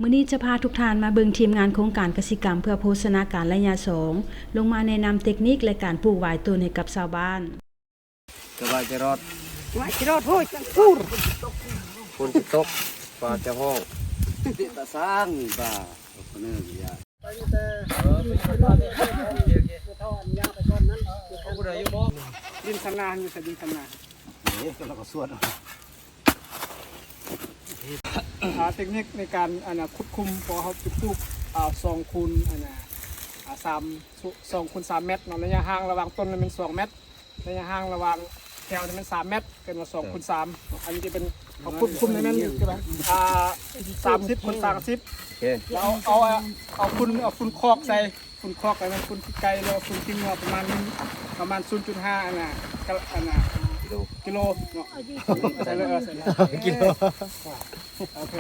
ມື້ນີ້ຈະພາທຸກທ່ານມາເບິ່ງທີມງານໂຄງການກະສິກຳເພື່ອໂພຊະນາການໄລຍະສອງ ລົງມາແນະນຳເຕັກນິກ ແລະ ການປູກຫວາຍຕົ້ນໃຫ້ກັບຊາວບ້ານ. ສະບາຍຈະລອດ ຫວາຍຈະລອດ ໂອ້ຍ ຈັ່ງປູດ ຝົນຈະຕົກ ຟ້າຈະຮ້ອງ ເຕະຕາຊ້າງ ບ້າ ເນີ ຢ່າ ດິນຊຳນານຢູ່ໃສ ດິນຊຳນານ ເດ້ ແລ້ວກໍສວດ ອ່າ ເຕັກນິກໃນການ ອັນນ່າ ຂຸດຂຸມ ເພາະເຮົາຈະປູກ ອ່າ ສອງຄູນ ອັນນ່າ ອ່າ ສາມ ສອງຄູນສາມແມັດເນາະ ໄລຍະຫ່າງລະຫວ່າງຕົ້ນແມ່ນສອງແມັດ ໄລຍະຫ່າງລະຫວ່າງແຖວນີ້ແມ່ນສາມແມັດ ເອີ້ນວ່າສອງຄູນສາມ ອັນນີ້ຈະເປັນ ເຮົາຂຸດຂຸມໃຫ້ແມ່ນ ອ່າ ສາມສິບຄູນສາມສິບ ໂອເຄ ແລ້ວເອົາ ເອົາຝຸ່ນ ເອົາຝຸ່ນຄອກໃສ່ ຝຸ່ນຄອກໃສ່ແມ່ນຝຸ່ນຂີ້ໄກ່ ຫຼືວ່າຝຸ່ນຂີ້ງົວ ປະມານ ປະມານສູນຈຸດຫ້າ ອັນນ່າ ກະ ອັນນ່າ ກິໂລ ກິໂລເນາະ ໃສ່ເລີຍ ເອີ ໃສ່ເລີຍ ກິໂລ ໂອເຄ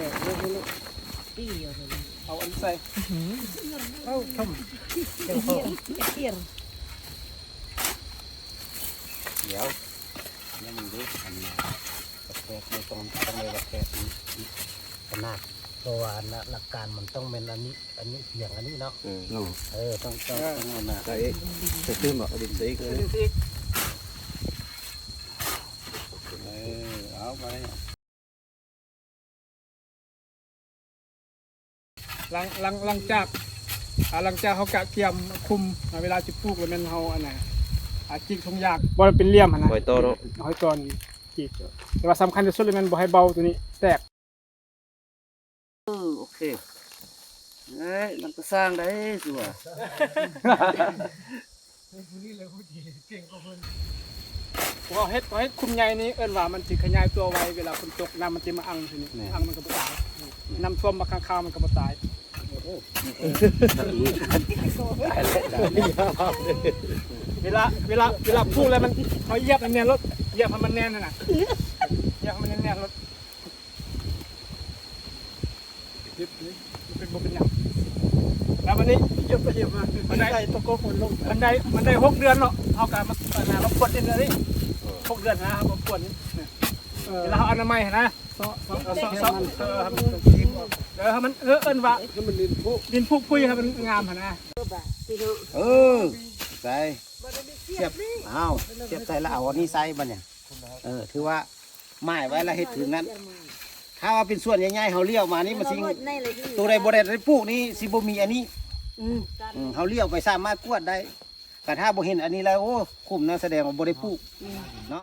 ເອົາອັນໃສ່ ເອົາ ຊົມ ດຽວ ດຽວມັນດຸ ອັນນີ້ ແຄບ ຕ້ອງ ຕ້ອງໄດ້ວ່າແຄບ ຂະໜາດ ເພາະວ່າອັນນ່າ ຫຼັກການມັນຕ້ອງແມ່ນອັນນີ້ ອັນນີ້ພຽງອັນນີ້ເນາະ ເອີ ເນາະ ເອີ ຕ້ອງ ຕ້ອງ ເອີ ຕ້ອງອັນນ່າ ໃສ່ຕື່ມບໍ່ ເອົາດິນໃສ່ອີກ ເອີ ເອົາໄປ ຫຼັງ ຫຼັງ ຫຼັງຈາກ ອ່າ ຫຼັງຈາກເຮົາກະກຽມຄຸມ ອ່າ ເວລາຊິປູກແລ້ວແມ່ນເຮົາ ອັນນ່າ ອ່າ ຈິກຖົງຢາງ ບໍ່ໃຫ້ເປັນຫຼ່ຽມຫັ້ນນະ ຫອຍຕໍ່ເນາະ ຫອຍຕໍ່ນີ້ຈິກ ແຕ່ວ່າສຳຄັນທີ່ສຸດເລີຍແມ່ນບໍ່ໃຫ້ເບົາໂຕນີ້ແຕກ ເອີ ໂອເຄ ເອີຍ ມັນກໍສ້າງໄດ້ ຊົ່ວ ເຮົາເຮັດ ເຮົາເຮັດຄຸມໃຫຍ່ນີ້ ເອີ້ນວ່າມັນຊິຂະຫຍາຍຕົວໄວ ເວລາຝົນຕົກນ້ຳມັນຊິມາອັ່ງທີ່ນີ້ ແມ່ນ ອັ່ງມັນກໍບໍ່ຕາຍ ແມ່ນ ນ້ຳຖ້ວມມາຂ້າງຄາວມັນກໍບໍ່ຕາຍ ໂອ້ ເວລາ ເວລາ ເວລາປູກແລ້ວມັນ ເຮົາຢຽບໃຫ້ແໜ້ນໂລດ ຢຽບໃຫ້ມັນແໜ້ນຫັ້ນນະ ຢຽບໃຫ້ມັນແໜ້ນໆໂລດ. ເຮັດເດ້ ບໍ່ເປັນ ບໍ່ເປັນຫຍັງ ແລ້ວບັດນີ້ ຢຽບໄປຢຽບມາ ບັນໄດ ໃສ່ຕົວກົບມັນລົງ ບັນໄດ ບັນໄດຫົກເດືອນເນາະ ເຮົາກໍມາ ມາ ມາກວດດິນເລີຍ ຫົກເດືອນຫັ້ນນະ ເຮົາມາກວດດິນ ເອີ ເວລາເຮົາອະນາໄມຫັ້ນນະ ເຊາະ ເຊາະ ເຊາະ ເຊາະ ເອີ ໃຫ້ມັນ ເອີ ໃຫ້ມັນ ເອີ ເອີ້ນວ່າ ໃຫ້ມັນດິນພຸ ດິນພຸພຸຍ ໃຫ້ມັນງາມຫັ້ນນະ ເອີ ໃສ່ ສຽບ ອ້າວ ສຽບໃສ່ແລ້ວເອົາອັນນີ້ໃສ່ບັດນີ້ ເອີ ຖືວ່າ ໝາຍໄວ້ລະເຮັດຄືນັ້ນ ຖ້າວ່າເປັນສວນໃຫຍ່ໆ ເຮົາລ້ຽວມານີ້ມັນຊິ ໂຕໃດບໍ່ໄດ້ ໄດ້ປູກນີ້ຊິບໍ່ມີອັນນີ້ ອືມ ອືມ ເຮົາລ້ຽວໄປສາມາດກວດໄດ້ ກະຖ້າບໍ່ເຫັນອັນນີ້ແລ້ວ ໂອ້ ຄຸ້ມນະ ສະແດງວ່າບໍ່ໄດ້ປູກ ອືມ ເນາະ.